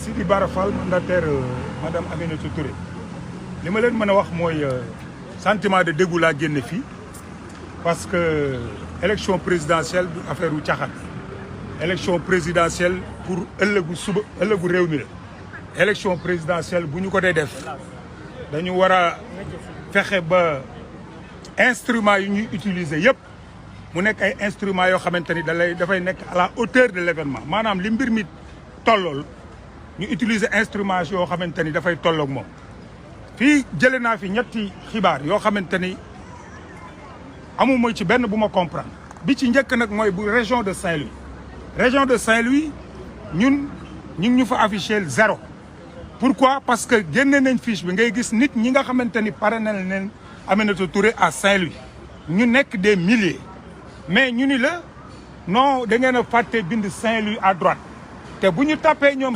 Sidi Bara Fall mandataire madame Aminata Touré li ma leen mën a wax mooy sentiment de dégoût laa génne fii parce que élection présidentielle du affaire wu caaxaan élection présidentielle pour ëllëgu suba ëllëgu réew mi la élection présidentielle bu ñu ko dee def dañu war a fexe ba instruments yu ñuy utiliser yëpp mu nekk ay instruments yoo xamante ni dafay nekk à la hauteur de l'événement maanaam li mbir mi tollool ñu utiliser instruments yoo xamante ni dafay tolloog moom. fii jëlee naa fi ñetti xibaar yoo xamante ni amuma ci benn bu ma comprendre bi ci njëkk nag mooy bu région de Saint-Louis région de Saint-Louis ñun ñu ngi ñu fa affiché 0. pourquoi parce que génne nañ fiche bi ngay gis nit ñi nga xamante ni parrainé nañ Aminata Touré à Saint-Louis ñu nekk des milliers mais ñu ni la non da ngeen a fàtte bind Saint-Louis à droite te bu ñu tapé ñoom